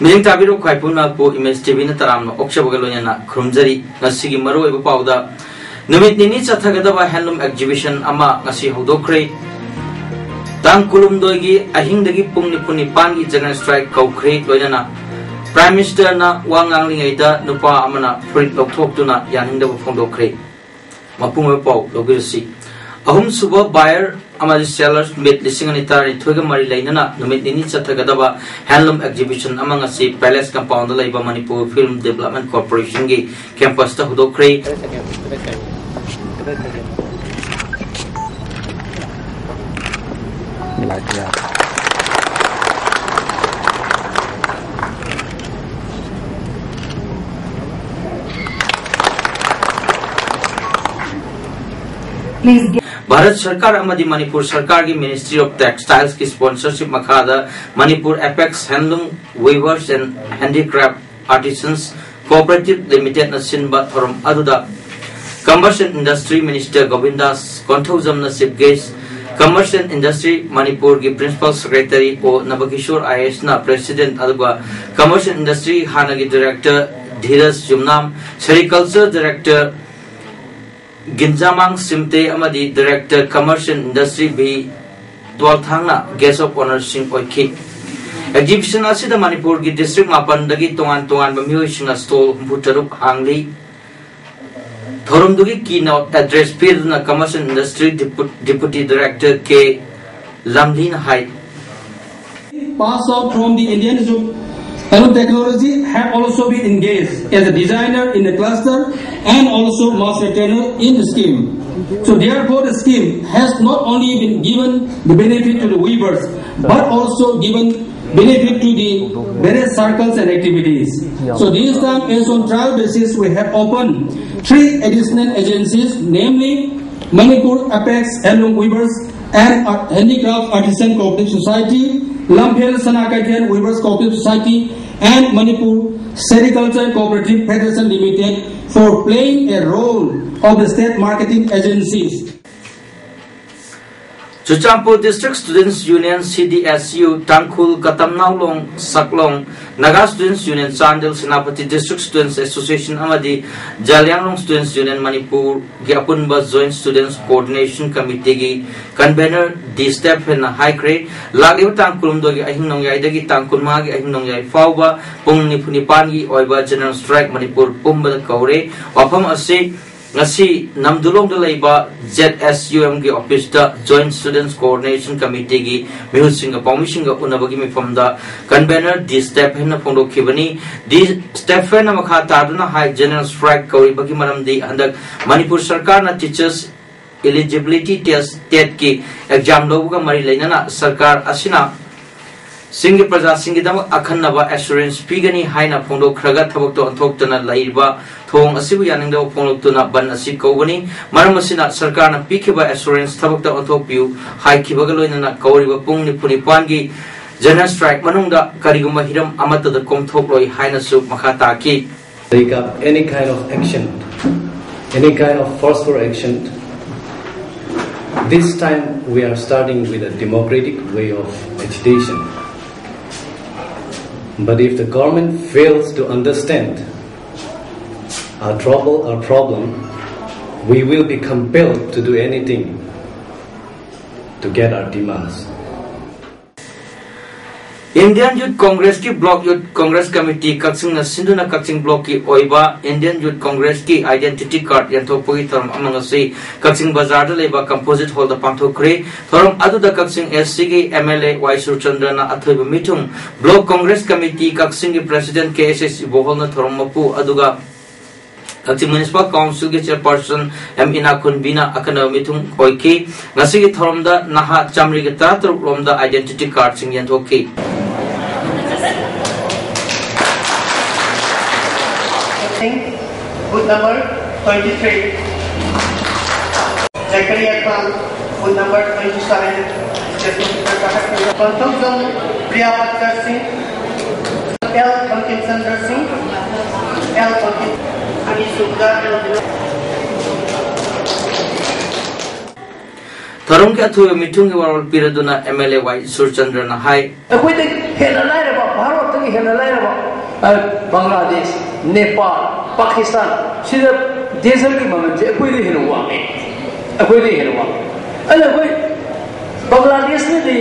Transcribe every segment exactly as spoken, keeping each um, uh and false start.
ꯃꯤꯠꯌꯦꯡ ꯇꯥꯕꯤꯔꯣ ꯈ꯭ꯋꯥꯏ ꯄꯨꯝꯅꯃꯛꯄꯨ ꯏꯃꯦꯖ ꯇꯤꯚꯤꯅ ꯇꯔꯥꯝꯅ ꯑꯣꯛꯆꯕꯒ ꯂꯣꯏꯅꯅ ꯈꯨꯔꯨꯝꯖꯔꯤ꯫ ꯉꯁꯤꯒꯤ ꯃꯔꯨꯑꯣꯏꯕ ꯄꯥꯎꯗ, ꯅꯨꯃꯤꯠ ꯅꯤꯅꯤ ꯆꯠꯊꯒꯗꯕ ꯍꯦꯟꯂꯨꯝ ꯑꯦꯛꯖꯤꯕꯤꯁꯟ ꯑꯃ ꯉꯁꯤ ꯍꯧꯗꯣꯛꯈ꯭ꯔꯦ꯫ ꯇꯥꯡ ꯀꯨꯟꯍꯨꯝꯗꯣꯏꯒꯤ ꯑꯍꯤꯡꯗꯒꯤ ꯄꯨꯡ ꯅꯤꯐꯨ ꯅꯤꯄꯥꯟꯒꯤ ꯖꯦꯅꯔꯦꯜ ꯁ꯭ꯇ꯭ꯔꯥꯏꯛ ꯀꯧꯈ꯭ꯔꯦ꯫ ꯂꯣꯏꯅꯅ ꯄ꯭ꯔꯥꯏꯝ ꯃꯤꯅꯤꯁꯇꯔꯅ ꯋꯥ ꯉꯥꯡꯂꯤꯉꯩꯗ ꯅꯨꯄꯥ ꯑꯃꯅ ꯐꯨꯔꯤꯠ ꯂꯧꯊꯣꯛꯇꯨꯅ ꯌꯥꯅꯤꯡꯗꯕ ꯐꯣꯡꯗꯣꯛꯈ꯭ꯔꯦ꯫ ꯃꯄꯨꯡ ꯑꯣꯏꯕ ꯄꯥꯎ ꯂꯧꯕꯤꯔꯁꯤ꯫ ꯑꯍꯨꯝꯁꯨꯕ ꯕꯥꯌꯔ ꯑꯃꯗꯤ ꯁꯦꯂꯔꯁ ꯃꯤꯠ ꯂꯤꯁꯤꯡ ꯑꯅꯤ ꯇꯔꯥꯅꯤꯊꯣꯏꯒ ꯃꯔꯤ ꯂꯩꯅꯅ ꯅꯨꯃꯤꯠ ꯅꯤꯅꯤ ꯆꯠꯊꯒꯗꯕ ꯍꯦꯟꯂꯨꯝ ꯑꯦꯛꯖꯤꯕꯤꯁꯟ ꯑꯃ ꯉꯁꯤ ꯄꯦꯂꯦꯁ ꯀꯝꯄꯥꯎꯟꯗ ꯂꯩꯕ ꯃꯅꯤꯄꯨꯔ ꯐꯤꯜꯝ ꯗꯦꯕꯂꯞꯃꯦꯟ ꯀꯣꯔꯄꯣꯔꯦꯁꯟꯒꯤ ꯀꯦꯝꯄꯁꯇ ꯍꯧꯗꯣꯛꯈ꯭ꯔꯦ꯫ ꯚꯥꯔꯠ ꯁꯔꯀꯥꯔ ꯑꯃꯗꯤ ꯃꯅꯤꯄꯨꯔ ꯁꯔꯀꯥꯔꯒꯤ Ministry of Textiles ꯀꯤ ꯁ꯭ꯄꯣꯟꯁꯔꯁꯤꯞ ꯃꯈꯥꯗ Manipur Apex Handloom Weavers and Handicraft Artisans Cooperative Limited ꯅ ꯁꯤꯟꯕ ꯊꯧꯔꯝ ꯑꯗꯨꯗ Commerce and Industry Minister ꯒꯣꯕꯤꯟꯗꯥꯁ ꯀꯣꯟꯊꯧꯖꯝꯅ chief guest, Commerce and Industry ꯃꯅꯤꯄꯨꯔꯒꯤ Principal Secretary ꯑꯣ ꯅꯕꯀꯤꯁꯣꯔ IAS ꯅ president, ꯑꯗꯨꯒ Commerce and Industry ꯍꯥꯟꯅꯒꯤ director ꯙꯤꯔꯖ ꯌꯨꯝꯅꯥꯝ, Sericulture director ꯒꯤꯟꯖꯥꯃꯥꯡ ꯁꯤꯝꯇꯦ ꯑꯃꯗꯤ director Commerce and Industry V ꯇ꯭ꯋꯥꯜꯊꯥꯡꯅ guest of honour ꯁꯤꯡ ꯑꯣꯏꯈꯤ꯫ ꯑꯦꯛꯖꯤꯕꯤꯁꯟ ꯑꯁꯤꯗ ꯃꯅꯤꯄꯨꯔꯒꯤ district ꯃꯥꯄꯟꯗꯒꯤ ꯇꯣꯉꯥꯟ ꯇꯣꯉꯥꯟꯕ ꯃꯤꯑꯣꯏꯁꯤꯡꯅ stall ꯍꯨꯝꯐꯨ ꯇꯔꯨꯛ ꯍꯥꯡꯂꯤ꯫ ꯊꯧꯔꯝꯗꯨꯒꯤ keynote address ꯄꯤꯗꯨꯅ Commerce and Industry Depu-, Deputy Director K ꯂꯝꯂꯤꯅ high. Pass out from the Indian Institute of Technology have also been engaged as a designer in the cluster and also master trainer in the scheme. So therefore, the scheme has not only been given the benefit to the weavers, but also given benefit to the various circles and activities. So this time, as on trial basis, we have opened three additional agencies, namely Manipur Apex Handloom Weavers and Handicraft Artisan Cooperative Society, Lamphel Sana Kaithian Weavers Cooperative Society, and Manipur Sericulture Cooperative Federation Limited for playing a role of the state marketing agencies. Churachandpur District Students Union, C D S U, Tangkhul, Katamnaolong, Saklong, Naga Students Union, Chandel, Senapati District Students Association ꯑꯃꯗꯤ Zeliangrong Students Union, ꯃꯅꯤꯄꯨꯔꯒꯤ ꯑꯄꯨꯟꯕ Joint Students Coordination Committeeꯒꯤ Convener D Stephenꯅ ꯍꯥꯏꯈ꯭ꯔꯦ, ꯂꯥꯛꯂꯤꯕ ꯇꯥꯡ ꯀꯨꯟꯍꯨꯝꯗꯣꯏꯒꯤ ꯑꯍꯤꯡ ꯅꯣꯡꯌꯥꯏꯗꯒꯤ ꯇꯥꯡ ꯀꯨꯟꯃꯉꯥꯒꯤ ꯑꯍꯤꯡ ꯅꯣꯡꯌꯥꯏ ꯐꯥꯎꯕ ꯄꯨꯡ ꯅꯤꯐꯨ ꯅꯤꯄꯥꯟꯒꯤ ꯑꯣꯏꯕ General Strike ꯃꯅꯤꯄꯨꯔ ꯄꯨꯝꯕꯗ ꯀꯧꯔꯦ꯫ ꯋꯥꯐꯝ ꯑꯁꯤ ꯉꯁꯤ ꯅꯝꯗꯨꯂꯣꯡꯗ ꯂꯩꯕ ZSUMꯒꯤ officeꯇ Joint Students Coordination Committeeꯒꯤ ꯃꯤꯍꯨꯠꯁꯤꯡꯒ ꯄꯥꯎꯃꯤꯁꯤꯡꯒ ꯎꯅꯕꯒꯤ ꯃꯤꯐꯝꯗ Convener D Stephenꯅ ꯐꯣꯡꯗꯣꯛꯈꯤꯕꯅꯤ꯫ D Stephenꯅ ꯃꯈꯥ ꯇꯥꯗꯨꯅ ꯍꯥꯏ, General Strike ꯀꯧꯔꯤꯕꯒꯤ ꯃꯔꯝꯗꯤ ꯍꯟꯗꯛ ꯃꯅꯤꯄꯨꯔ ꯁꯔꯀꯥꯔꯅ Teachers Eligibility Test, TETꯀꯤ exam ꯂꯧꯕꯒ ꯃꯔꯤ ꯂꯩꯅꯅ ꯁꯔꯀꯥꯔ ꯑꯁꯤꯅ ꯆꯤꯡꯒꯤ ꯄ꯭ꯔꯖꯥꯁꯤꯡꯒꯤꯗꯃꯛ ꯑꯈꯟꯅꯕ assurance ꯄꯤꯒꯅꯤ ꯍꯥꯏꯅ ꯐꯣꯡꯗꯣꯛꯈ꯭ꯔꯒ ꯊꯕꯛꯇ ꯑꯣꯟꯊꯣꯛꯇꯅ ꯂꯩꯔꯤꯕ ꯊꯧꯑꯣꯡ ꯑꯁꯤꯕꯨ ꯌꯥꯅꯤꯡꯗꯕ ꯐꯣꯡꯗꯣꯛꯇꯨꯅ ꯕꯟ ꯑꯁꯤ ꯀꯧꯕꯅꯤ꯫ ꯃꯔꯝ ꯑꯁꯤꯅ ꯁꯔꯀꯥꯔꯅ ꯄꯤꯈꯤꯕ assurance ꯊꯕꯛꯇ ꯑꯣꯟꯊꯣꯛꯄꯤꯌꯨ ꯍꯥꯏꯈꯤꯕꯒ ꯂꯣꯏꯅꯅ ꯀꯧꯔꯤꯕ ꯄꯨꯡ ꯅꯤꯐꯨ ꯅꯤꯄꯥꯟꯒꯤ General Strike ꯃꯅꯨꯡꯗ ꯀꯔꯤꯒꯨꯝꯕ ꯍꯤꯔꯝ ꯑꯃꯠꯇꯗ ꯀꯣꯝꯊꯣꯛꯂꯣꯏ ꯍꯥꯏꯅꯁꯨ ꯃꯈꯥ ꯇꯥꯈꯤ꯫ Take up any kind of action, any kind of forceful action. This time we are starting with a democratic way of agitation. But if the government fails to understand our trouble, our problem, we will be compelled to do anything to get our demands. Indian Youth Congressꯀꯤ Block Youth Congress Committee ꯀꯛꯆꯤꯡꯅ ꯁꯤꯟꯗꯨꯅ ꯀꯛꯆꯤꯡ Blockꯀꯤ ꯑꯣꯏꯕ Indian Youth Congressꯀꯤ identity card ꯌꯦꯟꯊꯣꯛꯄꯒꯤ ꯊꯧꯔꯝ ꯑꯃ ꯉꯁꯤ ꯀꯛꯆꯤꯡ ꯕꯖꯥꯔꯗ ꯂꯩꯕ Composite Hallꯗ ꯄꯥꯡꯊꯣꯛꯈ꯭ꯔꯦ꯫ ꯊꯧꯔꯝ ꯑꯗꯨꯗ ꯀꯛꯆꯤꯡ SCꯒꯤ MLA ꯋꯥꯏ ꯁꯨꯔꯆꯟꯗ꯭ꯔꯅ ꯑꯊꯣꯏꯕ ꯃꯤꯊꯨꯡ, Block Congress Committee ꯀꯛꯆꯤꯡꯒꯤ President ꯀꯦ ꯑꯦꯁ ꯑꯦꯁ ꯏꯕꯣꯍꯜꯅ ꯊꯧꯔꯝ ꯃꯄꯨ, ꯑꯗꯨꯒ ꯀꯛꯆꯤꯡ Municipal Councilꯒꯤ Chairperson ꯑꯦꯝ ꯏꯅꯥꯈꯨꯟꯕꯤꯅ ꯑꯈꯟꯅꯕ ꯃꯤꯊꯨꯡ ꯑꯣꯏꯈꯤ꯫ ꯉꯁꯤꯒꯤ ꯊꯧꯔꯝꯗ ꯅꯍꯥ ꯆꯥꯃꯔꯤꯒ ꯇꯔꯥꯇꯔꯨꯛ ꯂꯣꯝꯗ identity cardꯁꯤꯡ ꯌꯦꯟꯊꯣꯛꯈꯤ꯫ Singh, booth number twenty-three. Zachariah Khan, booth number twenty-seven. Pantham Zone, Priya Patkar Singh, L Bankim Chandra Singh, L Bankim, Ani Sukdar, L. ꯊꯧꯔꯝꯒꯤ ꯑꯊꯣꯏꯕ ꯃꯤꯊꯨꯡꯒꯤ ꯋꯥꯔꯣꯜ ꯄꯤꯔꯗꯨꯅ ꯑꯦꯝ ꯑꯦꯜ ꯑꯦ ꯋꯥꯏ ꯁꯨꯔꯆꯟꯗ꯭ꯔꯅ ꯍꯥꯏ꯫ ꯑꯩꯈꯣꯏꯗꯒꯤ ꯍꯦꯟꯅ ꯂꯥꯏꯔꯕ, ꯚꯥꯔꯠꯇꯒꯤ ꯍꯦꯟꯅ ꯂꯥꯏꯔꯕ, ꯑ, ꯕꯪꯒ꯭ꯂꯥꯗꯦꯁ, ꯅꯦꯄꯥꯜ, ꯄꯥꯀꯤꯁꯇꯥꯟ, ꯁꯤꯗ ꯗꯦꯁ ꯑꯃꯒꯤ ꯃꯃꯜꯁꯦ ꯑꯩꯈꯣꯏꯗꯒꯤ ꯍꯦꯟꯅ ꯋꯥꯡꯉꯦ꯫ ꯑꯩꯈꯣꯏꯗꯒꯤ ꯍꯦꯟꯅ ꯋꯥꯡꯉꯦ꯫ ꯑꯗꯨꯅ ꯑꯩꯈꯣꯏ ꯕꯪꯒ꯭ꯂꯥꯗꯦꯁꯅꯗꯤ,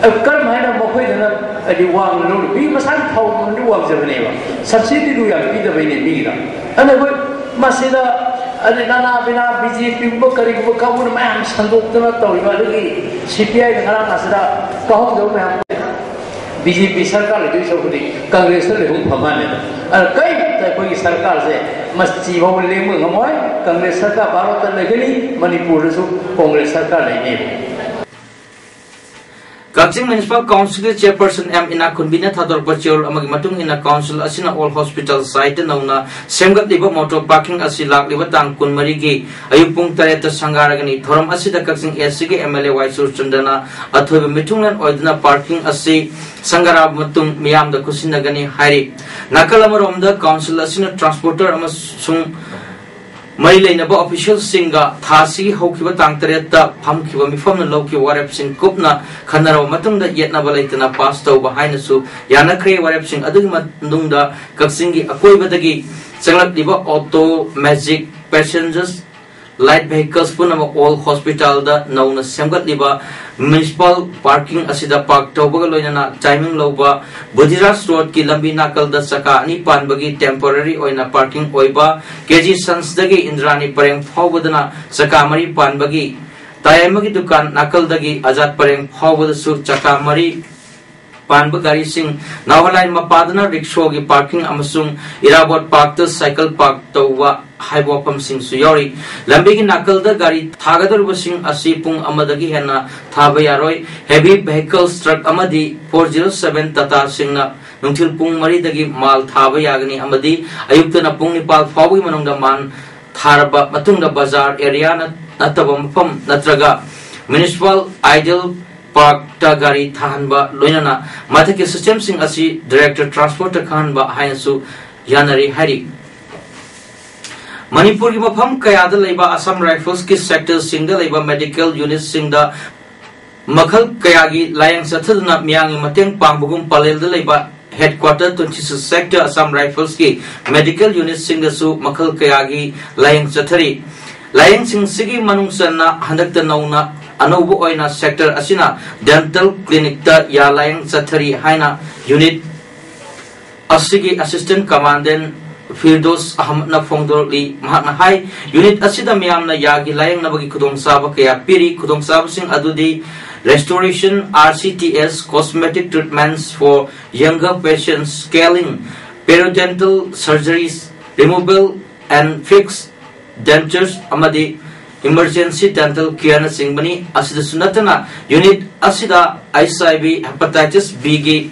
ꯑ, ꯀꯔꯝ ꯍꯥꯏꯅ ꯃꯈꯣꯏꯗꯅ ꯍꯥꯏꯗꯤ ꯋꯥꯡꯅ ꯂꯧꯔꯤ? ꯃꯤ ꯃꯁꯥꯒꯤ ꯊꯥꯎ ꯃꯃꯜꯗꯤ ꯋꯥꯡꯖꯕꯅꯦꯕ, ꯁꯕꯁꯤꯗꯤꯗꯨ ꯌꯥꯝ ꯄꯤꯗꯕꯩꯅꯦ ꯃꯤꯒꯤꯗ꯫ ꯑꯗꯨꯅ ꯑꯩꯈꯣꯏ ꯃꯁꯤꯗ ꯑꯗꯩ ꯅꯥꯅꯥ ꯕꯤꯅꯥ ꯕꯤ ꯖꯦ ꯄꯤꯒꯨꯝꯕ ꯀꯔꯤꯒꯨꯝꯕ ꯀꯥꯡꯕꯨꯅ ꯃꯌꯥꯝ ꯁꯟꯗꯣꯛꯇꯅ ꯇꯧꯔꯤꯕ, ꯑꯗꯨꯒꯤ ꯁꯤ ꯄꯤ ꯑꯥꯏꯅ ꯉꯔꯥꯡ ꯑꯁꯤꯗ ꯀꯥꯍꯧꯗꯕ ꯃꯌꯥꯝ ꯕꯤ ꯖꯦ ꯄꯤ ꯁꯔꯀꯥꯔ ꯂꯩꯗꯣꯏ ꯁꯔꯨꯛꯄꯨꯗꯤ ꯀꯪꯒ꯭ꯔꯦꯁꯇ ꯂꯩꯍꯧꯕ ꯐꯕꯅꯦꯕ꯫ ꯑꯗ ꯀꯔꯤꯝꯇ ꯑꯩꯈꯣꯏꯒꯤ ꯁꯔꯀꯥꯔꯁꯦ ꯃꯁꯤ ꯐꯥꯎꯕ ꯂꯦꯡꯕ ꯉꯝꯃꯣꯏ꯫ ꯀꯪꯒ꯭ꯔꯦꯁ ꯁꯔꯀꯥꯔ ꯚꯥꯔꯠꯇ ꯂꯩꯒꯅꯤ, ꯃꯅꯤꯄꯨꯔꯗꯁꯨ ꯀꯪꯒ꯭ꯔꯦꯁ ꯁꯔꯀꯥꯔ ꯂꯩꯅꯦꯕ꯫ ꯀꯛꯆꯤꯡ ꯃ꯭ꯌꯨꯅꯤꯁꯤꯄꯥꯜ ꯀꯥꯎꯟꯁꯤꯜꯒꯤ ꯆꯦꯌꯔꯄꯔꯁꯟ ꯑꯦꯝ ꯏꯅꯥꯈꯨꯟꯕꯤꯅ ꯊꯥꯗꯣꯔꯛꯄ ꯆꯦꯔꯣꯜ ꯑꯃꯒꯤ ꯃꯇꯨꯡ ꯏꯟꯅ, ꯀꯥꯎꯟꯁꯤꯜ ꯑꯁꯤꯅ ꯑꯣꯜ ꯍꯣꯁꯄꯤꯇꯥꯜ ꯁꯥꯏꯠꯇ ꯅꯧꯅ ꯁꯦꯝꯒꯠꯂꯤꯕ ꯃꯣꯇꯣꯔ ꯄꯥꯔꯀꯤꯡ ꯑꯁꯤ ꯂꯥꯛꯂꯤꯕ ꯇꯥꯡ ꯀꯨꯟꯃꯔꯤꯒꯤ ꯑꯌꯨꯛ ꯄꯨꯡ ꯇꯔꯦꯠꯇ ꯁꯪꯒꯥꯔꯒꯅꯤ꯫ ꯊꯧꯔꯝ ꯑꯁꯤꯗ ꯀꯛꯆꯤꯡ ꯑꯦꯁ ꯁꯤꯒꯤ ꯑꯦꯝ ꯑꯦꯜ ꯑꯦ ꯋꯥꯏ ꯁꯨꯔꯆꯟꯗ꯭ꯔꯅ ꯑꯊꯣꯏꯕ ꯃꯤꯊꯨꯡꯂꯦꯟ ꯑꯣꯏꯗꯨꯅ ꯄꯥꯔꯀꯤꯡ ꯑꯁꯤ ꯁꯪꯒꯥꯔꯕ ꯃꯇꯨꯡ ꯃꯤꯌꯥꯝꯗ ꯈꯨꯠꯁꯤꯟꯅꯒꯅꯤ ꯍꯥꯏꯔꯤ꯫ ꯅꯥꯀꯜ ꯑꯃꯔꯣꯝꯗ, ꯀꯥꯎꯟꯁꯤꯜ ꯑꯁꯤꯅ ꯇ꯭ꯔꯥꯟꯁꯄꯣꯔꯇꯔ ꯑꯃꯁꯨꯡ ꯃꯔꯤ ꯂꯩꯅꯕ ꯑꯣꯐꯤꯁꯤꯌꯦꯜꯁꯤꯡꯒ ꯊꯥ ꯑꯁꯤꯒꯤ ꯍꯧꯈꯤꯕ ꯇꯥꯡ ꯇꯔꯦꯠꯇ ꯐꯝꯈꯤꯕ ꯃꯤꯐꯝꯅ ꯂꯧꯈꯤꯕ ꯋꯥꯔꯦꯞꯁꯤꯡ ꯀꯨꯞꯅ ꯈꯟꯅꯔꯕ ꯃꯇꯨꯡꯗ ꯌꯦꯠꯅꯕ ꯂꯩꯇꯅ ꯄꯥꯁ ꯇꯧꯕ ꯍꯥꯏꯅꯁꯨ ꯌꯥꯅꯈ꯭ꯔꯦ꯫ ꯋꯥꯔꯦꯞꯁꯤꯡ ꯑꯗꯨꯒꯤ ꯃꯅꯨꯡꯗ ꯀꯛꯆꯤꯡꯒꯤ ꯑꯀꯣꯏꯕꯗꯒꯤ ꯆꯪꯂꯛꯂꯤꯕ ꯑꯣꯇꯣ, ꯃꯦꯖꯤꯛ, ꯄꯦꯁꯦꯟꯖꯔꯁ, ꯂꯥꯏꯠ ꯚꯦꯍꯤꯀꯜꯁ ꯄꯨꯝꯅꯃꯛ ꯑꯣꯜ ꯍꯣꯁꯄꯤꯇꯥꯜꯗ ꯅꯧꯅ ꯁꯦꯝꯒꯠꯂꯤꯕ ꯃ꯭ꯌꯨꯅꯤꯁꯤꯄꯥꯜ ꯄꯥꯔꯀꯤꯡ ꯑꯁꯤꯗ ꯄꯥꯔꯛ ꯇꯧꯕꯒ ꯂꯣꯏꯅꯅ ꯇꯥꯏꯃꯤꯡ ꯂꯧꯕ ꯕꯨꯙꯤꯔꯥꯖ ꯔꯣꯗꯀꯤ ꯂꯝꯕꯤ ꯅꯥꯀꯜꯗ ꯆꯀꯥ ꯑꯅꯤ ꯄꯥꯟꯕꯒꯤ ꯇꯦꯝꯄꯣꯔꯔꯤ ꯑꯣꯏꯅ ꯄꯥꯔꯀꯤꯡ ꯑꯣꯏꯕ ꯀꯦ ꯖꯤ ꯁꯟꯁꯇꯒꯤ ꯏꯟꯗ꯭ꯔꯥꯅꯤ ꯄꯔꯦꯡ ꯐꯥꯎꯕꯗꯅ ꯆꯀꯥ ꯃꯔꯤ ꯄꯥꯟꯕꯒꯤ ꯇꯥꯏ ꯑꯃꯒꯤ ꯗꯨꯀꯥꯟ ꯅꯥꯀꯜꯗꯒꯤ ꯑꯖꯥꯠ ꯄꯔꯦꯡ ꯐꯥꯎꯕꯗꯁꯨ ꯆꯀꯥ ꯃꯔꯤ ꯄꯥꯟꯕ ꯒꯥꯔꯤꯁꯤꯡ, ꯅꯥꯎꯍꯂꯥꯏ ꯃꯄꯥꯗꯅ ꯔꯤꯛꯁꯣꯒꯤ ꯄꯥꯔꯀꯤꯡ ꯑꯃꯁꯨꯡ ꯏꯔꯥꯕꯣꯠ ꯄꯥꯔꯛꯇ ꯁꯥꯏꯀꯜ ꯄꯥꯔꯛ ꯇꯧꯕ ꯍꯥꯏꯕ ꯋꯥꯐꯝꯁꯤꯡꯁꯨ ꯌꯥꯎꯔꯤ꯫ ꯂꯝꯕꯤꯒꯤ ꯅꯥꯀꯜꯗ ꯒꯥꯔꯤ ꯊꯥꯒꯗꯧꯔꯤꯕꯁꯤꯡ ꯑꯁꯤ ꯄꯨꯡ ꯑꯃꯗꯒꯤ ꯍꯦꯟꯅ ꯊꯥꯕ ꯌꯥꯔꯣꯏ꯫ Heavy vehicles, truck ꯑꯃꯗꯤ four zero seven Tataꯁꯤꯡꯅ ꯅꯨꯡꯊꯤꯜ ꯄꯨꯡ ꯃꯔꯤꯗꯒꯤ ꯃꯥꯜ ꯊꯥꯕ ꯌꯥꯒꯅꯤ ꯑꯃꯗꯤ ꯑꯌꯨꯛꯇꯅ ꯄꯨꯡ ꯅꯤꯄꯥꯜ ꯐꯥꯎꯕꯒꯤ ꯃꯅꯨꯡꯗ ꯃꯥꯜ ꯊꯥꯔꯕ ꯃꯇꯨꯡꯗ ꯕꯖꯥꯔ ꯑꯦꯔꯤꯌꯥ ꯅꯠ-, ꯅꯠꯇꯕ ꯃꯐꯝ ꯅꯠꯇ꯭ꯔꯒ Municipal Idle Parkꯇ ꯒꯥꯔꯤ ꯊꯥꯍꯟꯕ ꯂꯣꯏꯅꯅ ꯃꯊꯛꯀꯤ systemꯁꯤꯡ ꯑꯁꯤ Director Transportꯇ ꯈꯪꯍꯟꯕ ꯍꯥꯏꯅꯁꯨ ꯌꯥꯅꯔꯤ ꯍꯥꯏꯔꯤ꯫ ꯃꯅꯤꯄꯨꯔꯒꯤ ꯃꯐꯝ ꯀꯌꯥꯗ ꯂꯩꯕ Assam Riflesꯀꯤ sectorꯁꯤꯡꯗ ꯂꯩꯕ medical unitꯁꯤꯡꯗ ꯃꯈꯜ ꯀꯌꯥꯒꯤ ꯂꯥꯌꯦꯡ ꯆꯠꯊꯗꯨꯅ ꯃꯤꯌꯥꯝꯒꯤ ꯃꯇꯦꯡ ꯄꯥꯡꯕꯒꯨꯝ ꯄꯂꯦꯜꯗ ꯂꯩꯕ headquarter twenty six sector Assam Riflesꯀꯤ medical unitꯁꯤꯡꯗꯁꯨ ꯃꯈꯜ ꯀꯌꯥꯒꯤ ꯂꯥꯌꯦꯡ ꯆꯠꯊꯔꯤ꯫ ꯂꯥꯌꯦꯡꯁꯤꯡꯁꯤꯒꯤ ꯃꯅꯨꯡ ꯆꯟꯅ ꯍꯟꯗꯛꯇ ꯅꯧꯅ ꯑꯅꯧꯕ ꯑꯣꯏꯅ sector ꯑꯁꯤꯅ dental clinicꯇ ꯌꯥ ꯂꯥꯌꯦꯡ ꯆꯠꯊꯔꯤ ꯍꯥꯏꯅ unit ꯑꯁꯤꯒꯤ Assistant Commandant ꯐꯤꯔꯗꯣꯁ ꯑꯍꯃꯗꯅ ꯐꯣꯡꯗꯣꯔꯛꯂꯤ꯫ ꯃꯍꯥꯛꯅ ꯍꯥꯏ, unit ꯑꯁꯤꯗ ꯃꯤꯌꯥꯝꯅ ꯌꯥꯒꯤ ꯂꯥꯌꯦꯡꯅꯕꯒꯤ ꯈꯨꯗꯣꯡꯆꯥꯕ ꯀꯌꯥ ꯄꯤꯔꯤ꯫ ꯈꯨꯗꯣꯡꯆꯥꯕꯁꯤꯡ ꯑꯗꯨꯗꯤ restoration, R C T S, cosmetic treatments for younger patients, scaling, periodontal surgeries, removal and fix dentures ꯑꯃꯗꯤ emergency dental careꯅꯆꯤꯡꯕꯅꯤ꯫ ꯑꯁꯤꯗꯁꯨ ꯅꯠꯇꯅ unit ꯑꯁꯤꯗ H I V, hepatitis Bꯒꯤ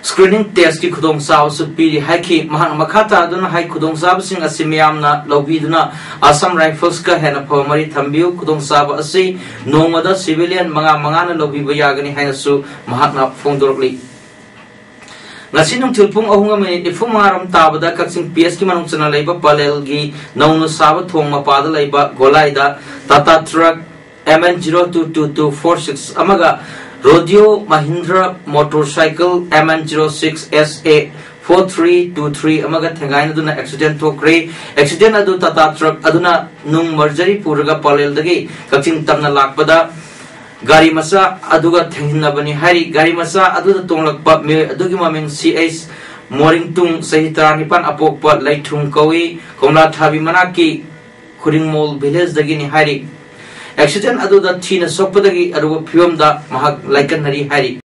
screening testꯀꯤ ꯈꯨꯗꯣꯡꯆꯥꯕꯁꯨ ꯄꯤꯔꯤ ꯍꯥꯏꯈꯤ꯫ ꯃꯍꯥꯛꯅ ꯃꯈꯥ ꯇꯥꯗꯨꯅ ꯍꯥꯏ, ꯈꯨꯗꯣꯡꯆꯥꯕꯁꯤꯡ ꯑꯁꯤ ꯃꯤꯌꯥꯝꯅ ꯂꯧꯕꯤꯗꯨꯅ Assam Riflesꯀ ꯍꯦꯟꯅ ꯐꯕ ꯃꯔꯤ ꯊꯝꯕꯤꯌꯨ꯫ ꯈꯨꯗꯣꯡꯆꯥꯕ ꯑꯁꯤ ꯅꯣꯡꯃꯗ civilian ꯃꯉꯥ ꯃꯉꯥꯅ ꯂꯧꯕꯤꯕ ꯌꯥꯒꯅꯤ ꯍꯥꯏꯅꯁꯨ ꯃꯍꯥꯛꯅ ꯐꯣꯡꯗꯣꯔꯛꯂꯤ꯫ ꯉꯁꯤ ꯅꯨꯡꯊꯤꯜ ꯄꯨꯡ ꯑꯍꯨꯝꯒ minute ꯅꯤꯐꯨ ꯃꯉꯥ ꯔꯣꯝ ꯇꯥꯕꯗ ꯀꯛꯆꯤꯡ P Sꯀꯤ ꯃꯅꯨꯡ ꯆꯟꯅ ꯂꯩꯕ ꯄꯂꯦꯜꯒꯤ ꯅꯧꯅ ꯁꯥꯕ ꯊꯣꯡ ꯃꯄꯥꯗ ꯂꯩꯕ ꯒꯣꯂꯥꯏꯗ Tata truck M N zero two two two four six ꯑꯃꯒ Rodeo Mahindra motorcycle M N zero six S A four three two three ꯑꯃꯒ ꯊꯦꯡꯒꯥꯏꯅꯗꯨꯅ accident ꯊꯣꯛꯈ꯭ꯔꯦ꯫ Accident ꯑꯗꯨ Tata truck ꯑꯗꯨꯅ ꯅꯨꯡ ꯃꯔꯖꯔꯤ ꯄꯨꯔꯒ ꯄꯂꯦꯜꯗꯒꯤ ꯀꯛꯆꯤꯡ ꯇꯝꯅ ꯂꯥꯛꯄꯗ ꯒꯥꯔꯤ ꯃꯆꯥ ꯑꯗꯨꯒ ꯊꯦꯡꯖꯤꯟꯅꯕꯅꯤ ꯍꯥꯏꯔꯤ꯫ ꯒꯥꯔꯤ ꯃꯆꯥ ꯑꯗꯨꯗ ꯇꯣꯡꯂꯛꯄ ꯃꯤꯑꯣꯏ ꯑꯗꯨꯒꯤ ꯃꯃꯤꯡ C H ꯃꯣꯔꯤꯡꯇꯨꯡ, ꯆꯍꯤ ꯇꯔꯥꯅꯤꯄꯥꯟ, ꯑꯄꯣꯛꯄ ꯂꯩꯊꯨꯡ ꯀꯧꯏ, ꯀꯣꯝꯂꯥꯊꯥꯕꯤ ꯃꯅꯥꯛꯀꯤ ꯈꯨꯔꯤꯡꯃꯣꯜ villageꯗꯒꯤꯅꯤ ꯍꯥꯏꯔꯤ꯫ Accident ꯑꯗꯨꯗ ꯊꯤꯅ ꯁꯣꯛꯄꯗꯒꯤ ꯑꯔꯨꯕ ꯐꯤꯕꯝꯗ ꯃꯍꯥꯛ ꯂꯥꯏꯀꯠꯅꯔꯤ ꯍꯥꯏꯔꯤ꯫